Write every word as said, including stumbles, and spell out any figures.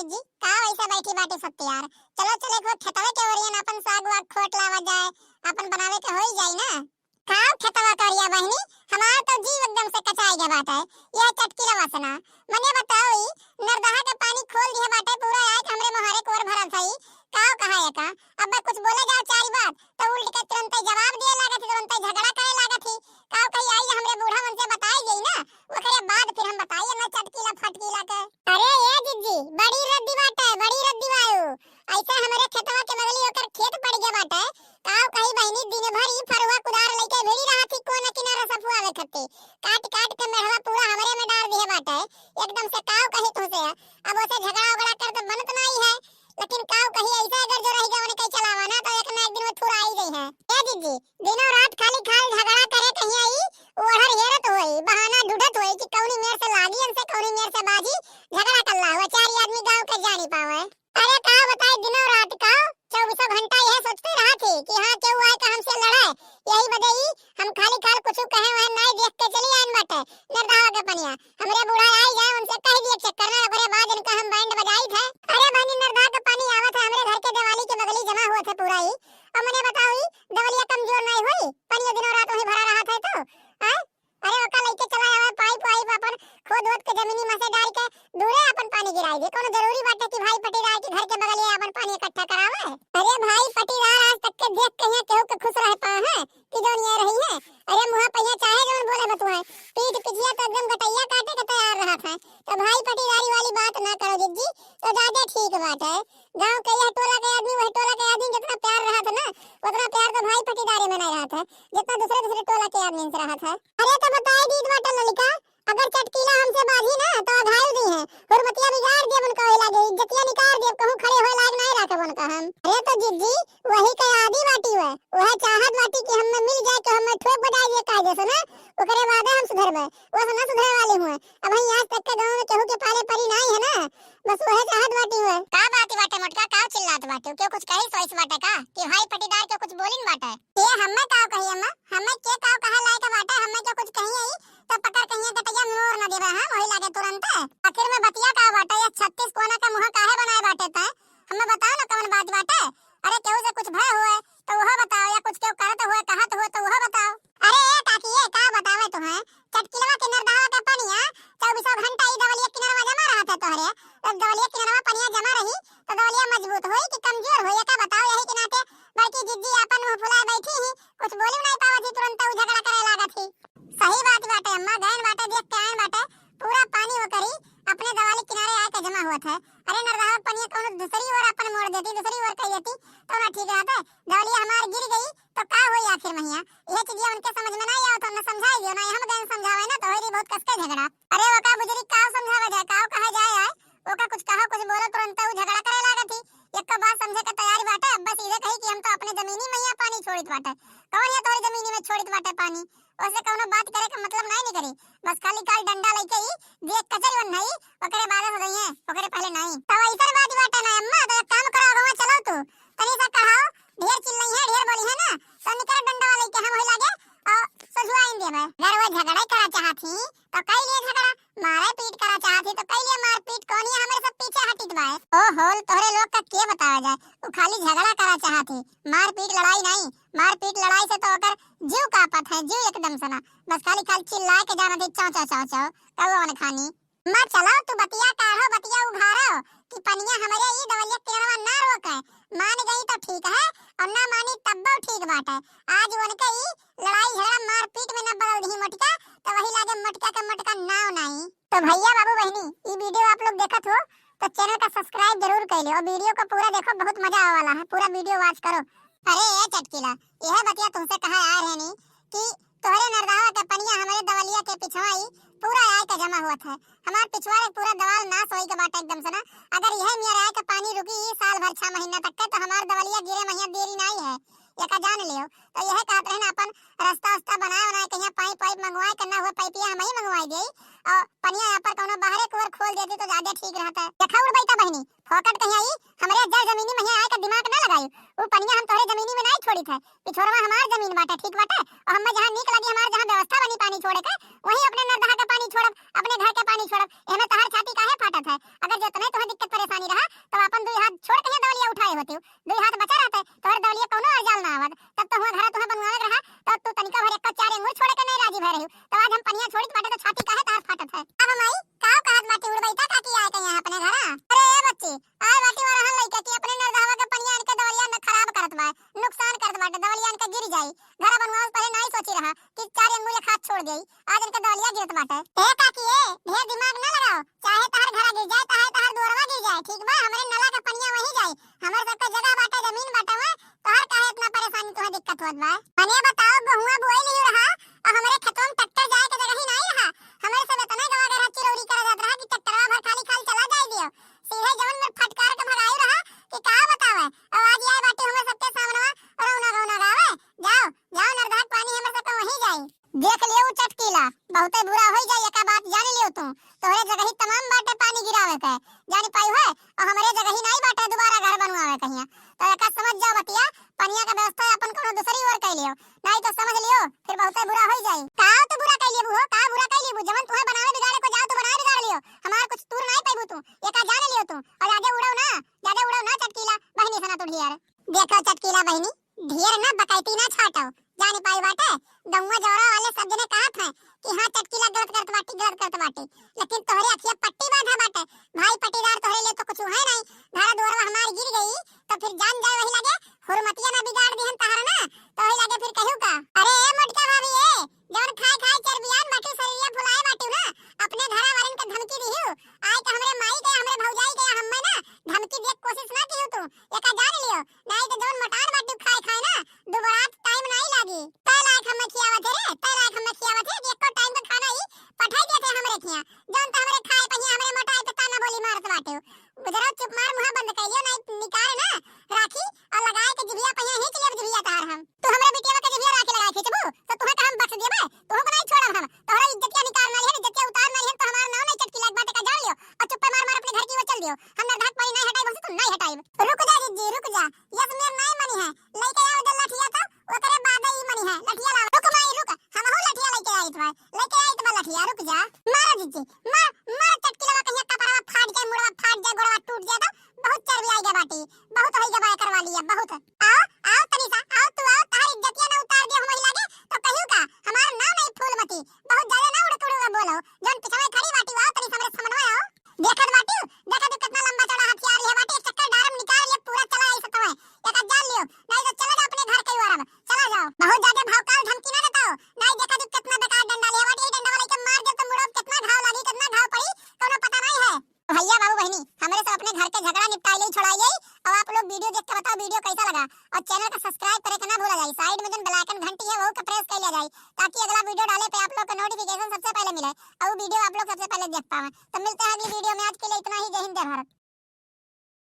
जी, का वैसे बैठी बाटी सब तैयार? चलो, चलो, एक बार खेतवे के ओरियन अपन साग वाग खोट लावा जाए, अपन बनावे के होई जाई ना। का खेतवा करिया बहिनी, हमार तो जीव एकदम से कचाई गया बाटे। यह चटकीला वासना, मने बताओ, ई नरदहा के पानी खोल दिया बाटे, पूरा आए हमरे मोहारे कोर भरल सही। का कहा एका, अब कुछ बोले जाओ चार बात, तो उल्ट के तुरंते जवाब दिए लागत ही, तुरंते झगड़ा करे लागत ही। का कही आई हमरे बूढ़ा मन से बताई गई ना, ओकरे बाद फिर हम बताई ना चटकीला फटकीला के। अरे ए जिज्जी, बड़ी रद्दी बाटे, बड़ी रद्दी बायू। ऐसे हमरे खेतवा के बगली ओकर खेत पड़ गया बाटे। का कही बहिनी, दिन भर ई फरुआ कुदार लेके भिड़ी रहा थी कोना किनारा सफुआवे खत्ते। काट काट के मेढ़वा पूरा हमरे में डाल दिए बाटे। एकदम से का कही तुमसे, अब ओसे झगड़ा उगड़ा कर तो बनत नहीं है। लेकिन का कही, ऐसा अगर जो रह गया उनके चलावा ना, तो एक ना एक दिन वो थुरा आई गई है। ए जिज्जी, दिनों रात खाली खाल झगड़ा करे कहीं आई, ओढ़र हेरत होई, बहाना ढूंढत होई कि कौनी मेर से लागी हमसे, कौनी मेर से बाजी, झगड़ा कर ला हुआ, चार आदमी गाँव के जानी पावे। अरे का बताई, दिनों रात का चौबीसों घंटा यह सोचते रहा थी कि हाँ, केहू आए का हमसे लड़े, यही वजह ही हम खाली खाल कुछ कहे वह नहीं देख के चली आन बाटे। नरदहा के पनिया, हमरे बूढ़ा आई जाए, उनसे कह दिए चक्कर ना, ओकरे बाद इनका हम बैंड बजाई थे। अरे बहनी, नरदहा के पानी आवत है, हमरे घर के दिवाली के बगली जमा हुआ थे पूरा ही। अब मने बताओ, ई दवलिया कमजोर नहीं हुई, पनिया दिनों रात वहीं भरा रहा था तो, हैं? अरे ओका लइके चला आवे, पाइप वाइप अपन खोद वोद के जमीनी में से डाल के दूरे अपन पानी गिराई दे। कोनो जरूरी बाटे कि भाई पटीदार के घर के बगलिया अपन पानी इकट्ठा करावे? अरे भाई पटीदार आज तक के देख के यहाँ केहू के खुश रह पा है कि जौन ये रही है। अरे मुँह पहिया चाहे जौन बोले बतुआए, पीठ पिछिया तो एकदम गटैया काटे के तैयार रहत है। तो भाई पटीदारी वाली बात ना करो जिज्जी, तो ज्यादा ठीक बात है। गाँव के यह टोला के आदमी, वह टोला के आदमी जितना प्यार रहत है ना, उतना प्यार तो भाई पटीदारी में नहीं रहत है, जितना दूसरे दूसरे टोला के आदमी से रहत है। अरे तो बताई दीत बाटे ललिका, अगर चटकीला हमसे बाजी ना तो अघायल दी है, हुरमतिया बिगाड़ देब उनका, वही लागे इज्जतिया निकाल देब, कहूँ खड़े होए लायक नहीं रखब उनका हम। अरे तो जिज्जी, वही के आदि बाटी हुए, वह चाहत बाटी कि हमें मिल जाए, कि हमें ठोक बजाए ये कायदे से ना, ओकरे बादे हम सुधरबे, वो से ना सुधरे वाली हुए। अब हम आज तक के गाँव में केहू के पाले परी नहीं है ना, बस वह चाहत बाटी हुए। का बात बाटे मोटका, का चिल्लात बाटे? क्यों कुछ कही सोच बाटे का कि भाई पटीदार के कुछ बोलिन बाटे? ये हमें का कही अम्मा, हमें के का कहा लायक बाटे, हमें के कुछ कही आई तो पकड़ के हियां गटैया में मोर न देबे हम, वही लागे तुरंत। आखिर में बतिया का बाटे, ये छत्तीस कोना का मुँह काहे बनाए बाटे तै? हमें बताओ ना कौन बात बाटे। अरे केहू से कुछ भय हुए तो वह बताओ, या कुछ केहू करत हुए, कहत हुए तो वह बताओ। अरे ए काकी, ये का बतावे तुम्हें, चटकिलवा के नरदहवा के पनिया चौबीसों घंटा ई दवलिया किनरवा जमा रहत है तोहरे। तो दवलिया किनरवा पनिया जमा रही तो दवलिया मजबूत होई कि कमजोर होई, एका बताओ। यही के नाते बड़की जिज्जी आपन मुँह फुलाए बैठी ही, कुछ बोली नहीं पावत ही, तुरंत उ झगड़ा करे लागत ही। सही बात बाटे अम्मा, गैन बाटे, देख के आयन बाटे, पूरा पानी ओकरी अपने दवाली किनारे आके जमा हुआ था। अरे नरदहवा के पनिया कौनो दूसरी ओर अपन मोड़ देती, दूसरी ओर कह देती तो ना ठीक रहता। दवलिया हमार गिर गई तो का होई आखिर महिया? यह चीजिया उनके समझ में नहीं आवत, उन्हें समझाई दियो ना, हम गैन समझावे ना तो होई रही बहुत कसके झगड़ा। अरे ओका बुजुर्ग का समझावे जाए, का कहा जाए आए, ओका कुछ कहा कुछ बोलो तुरंत उ झगड़ा करे लागत ही। एक बात समझे के तैयारी बाटे, अब बस इहे कही कि हम तो अपने जमीनी में ही पानी छोड़ित बाटे। कौन है तोरे जमीनी में छोड़ित बाटे पानी? ओसे कौनो बात करे के मतलब नहीं निकरी। बस खाली काल डंडा लेके ही जे कचरी बन नहीं, ओकरे बाद हो गई है, ओकरे पहले नहीं। तो ऐसन बात बाटे ना अम्मा, तो एक काम करो, आगवा चलो तू, तनी सा कढ़ाओ, ढेर चिल्लाई है, ढेर बोली है ना, तो निकल डंडा लेके हम वही लागे और सजुआइन देबे। अगर वो झगड़ा करा चाहत ही तो कई लिए झगड़ा, मारे पीट करा चाहत ही तो कई लिए मारपीट, कौन ये हमरे सब पीछे हटित बाए? ओ होल, तोहरे लोग का के बतावा जाए, वो खाली झगड़ा करा चाहत ही, मारपीट लड़ाई नहीं। मारपीट लड़ाई से तो ओकर जीव कांपत है, जीव एकदम से ना, बस खाली खाली चिल्लाए के जानत ही, चाव चाव चाव चाव, कौआ ओने खानी। अम्मा चलो तू बतिया काढ़ो, बतिया उघारो कि पनिया हमरे ई दवलिया किनरवा ना रोके। मान गई तो ठीक है और ना मानी तब्बो ठीक बाटे। आज उनके ई लड़ाई झगड़ा मारपीट में न बदल दी मोटका, तो वही लागे मोटका के मोटका नाव नाई। तो भैया बाबू बहनी, ई video आप लोग देखत हो तो channel का subscribe जरूर कर लो और video को पूरा देखो, बहुत मजा आवे वाला है, पूरा video watch करो। अरे ए चटकीला, यह बतिया तुमसे कहा आए रहनी कि तोहरे नरदहवा के पनिया हमरे दवलिया के पिछवाई पूरा आए के जमा हुआ था। हमार पिछवाड़े पूरा दवाल नाश होई के बाटे एकदम से ना। अगर यह मेर आए के पानी रुकी ई साल भर छह महीना तक के, तो हमार दवलिया गिरे महिया देरी नाई है, एका जान लियो। तो यह कहत रहे ना, अपन रास्ता उस्ता बनाए उनाए, कहीं पाइप वाइप मंगवाए, करना हुआ पाइपिया हम ही मंगवाई दे और पनिया यहाँ पर कौनो बाहरे कुआर खोल देती तो ज्यादा ठीक रहता है। देखा उड़ बैठा बहनी, फोकट कहीं आई, हमरे जर जमीनी महिया आए का दिमाग ना लगाई। वो पनिया हम तोहरे जमीनी में नहीं छोड़ी थे, पिछोरवा हमार जमीन बाटे, ठीक बाटे, और हमें जहाँ नीक लगी, हमार जहाँ व्यवस्था बनी पानी छोड़े के, वहीं अपने नरदहा के पानी छोड़ब, अपने घर के पानी छोड़ब। एमे तोहार छाती काहे फाटत है? अगर जितने तुम्हें दिक्कत परेशानी रहा, होत बा। मने बताओ, गहुआ बोई लिहु रहा, अउर हमरे खेतवा में ट्रैक्टर जाए के जगह ही नाहीं रहा। हमरे सब एतना गवा गरहा चिरौरी करे जात रहा कि ट्रैक्टरवा भर खाली खाली चला जाए दियो। सीधे जवन में फटकार के भगाई रहा कि का बतावे। अउर आज आए बाटे हमरे सबके सामनवा रौना गौना गावे। जाओ, जाओ नरधा क पानी हमरे सबके वहीं जाई। देख लियो उ चटकीला, बहुते बुरा होई जाई, एका बात जान लियो तू। तोहरे जगही तमाम बाटे पानी गिरावे के, जानी पाई है, अउर हमरे जगही नाहीं बाटे दोबारा घर बनवावे कहिया। तो एका समझ जाओ बतिया, पनिया के व्यवस्था अपन कउनो दूसरी ओर कइ लियो, नाहीं तो समझ लियो फिर बहुते बुरा होई जाई। का तो बुरा कइ लियो हो, का बुरा कइ लियो? जवन तुहे बनावे बिगाड़े को जाओ तो बनावे बिगाड़ लियो, हमार कुछ तूर नाहीं पइबू तू, एका जान लियो तू। अउर आगे उड़ाओ ना, जादे उड़ाओ ना चटकीला बहिनी सना तू ढियर। देखो चटकीला बहिनी, ढेर ना बकैती ना छाटो, जानी पाई बाटे, गौवा जौरा वाले सब जने कहत हैं कि हाँ चटकीला गलत करत बाटी, गलत करत बाटी, लेकिन तोहरे अखिया पट्टी बांधा बाटे। भाई पट्टीदार तोहरे लिए तो कुछ है नाहीं, धारा दुआरवा हमार गिर गई तो फिर जान जाए वही लगे, हुरमतिया ना बिगाड़ दिहन तहार ना, तो वही लगे फिर कहू का। अरे ए मोटका भाभी ए, जौन खाए खाए चरबियान बाटी शरीरिया फुलाए बाटी ना, अपने घरा वालन के धमकी दिहू, आए के हमरे माई के, हमरे भौजाई के, हम्मे ना धमकी दिए के कोशिश ना किहू तू, एका जान लियो, नाहीं तो जौन मोटान बाटी खाए खाए ना, दुबरात टाइम नाहीं लागी। तय लायक हम्मे खियावत है रे, तय लायक हम्मे खियावत है कि एको टाइम का खाना ही पठाई देते हमरे खिया। जौन तो हमरे खाए पहिया, हमरे मोटाई पे ताना बोली मारत बाटे। बुजरो चुप मार मुँह बंद कर लियो, नाहीं निकार ना राखी अउर लगाए के जिभिया पहिया ही चलिए जिभिया तार हम। तू हमरे बिटिया के जिभिया राखी लगाए खींचबू तो तुहे का हम बख्श देबे? तुहो को नाहीं छोड़ब हम। तोहरा इज्जतिया निकार ना लिहन, इज्जतिया उतार ना लिहन तो हमार नाव नाहीं चटकीला बाटे का जान लियो। अउर चुप्पे मार मार अपने घर की वो चल दियो। हम नरधा क पानी नाहीं हटाई बस तू नाहीं हटाई। रुक जा जिज्जी, रुक जा। यस मेर नाहीं मनी है, लइके आओ जो लठिया तो ओकरे बाद ही मनी है। लठिया लाओ। रुक माई रुक, हमहू लठिया लइके आइत बा, लइके आइत बा लठिया, रुक जा। मारो जिज्जी, मार, मार चटकीला कहिया कपड़वा फाट जाए, मुड़वा फाट जाए, गोड़वा टूट जाए तो बहुत चर्बी आई गया बाटी, बहुत होई गया बा एकर वाली अब बहुत। आओ, आओ तनी सा, आओ तू आओ, तहार इज्जतिया ना उतार दियो हम वही लागे तो कहियो का, हमार नाम नाहीं फूलमती, बहुत ज्यादा ना उड़त उड़त बोलो, जौन पिछवे खड़ी बाटी आओ तनी हमरे सामने आओ। देखत बाटी, देखत तू कितना लंबा चौड़ा हथियार लिहे बाटी, एक चक्कर डारम निकाल लियो पूरा चला आई सतवे, एक जान लियो, नाहीं तो चला जाओ अपने घर के ओर अब, चला जाओ। बहुत ज्यादा भौकाल धमकी ना देता हो, नाहीं देखत तू कितना बेकार डंडा लिहे बाटी, डंडा वाला के मार दे तो मुड़ो कितना घाव लागी, कितना घाव पड़ी, कौनो पता नाहीं है। भैया बाबू बहिनी, हमरे सब अपने घर के झगड़ा निपटाई ले, छोड़ाई ले। अउर आप लोग वीडियो देख के बताओ वीडियो कैसा लगा, अउर चैनल का सब्सक्राइब करे के ना भूला जाए। साइड में जौन बेल आइकन घंटी है वहू के प्रेस कर लिया जाए, ताकि अगला वीडियो डाले पे आप लोग को नोटिफिकेशन सबसे पहले मिले अउर वीडियो आप लोग सबसे पहले देख पावे। तो मिलते हैं अगली वीडियो में, आज के लिए इतना ही। जय हिंद, जय भारत।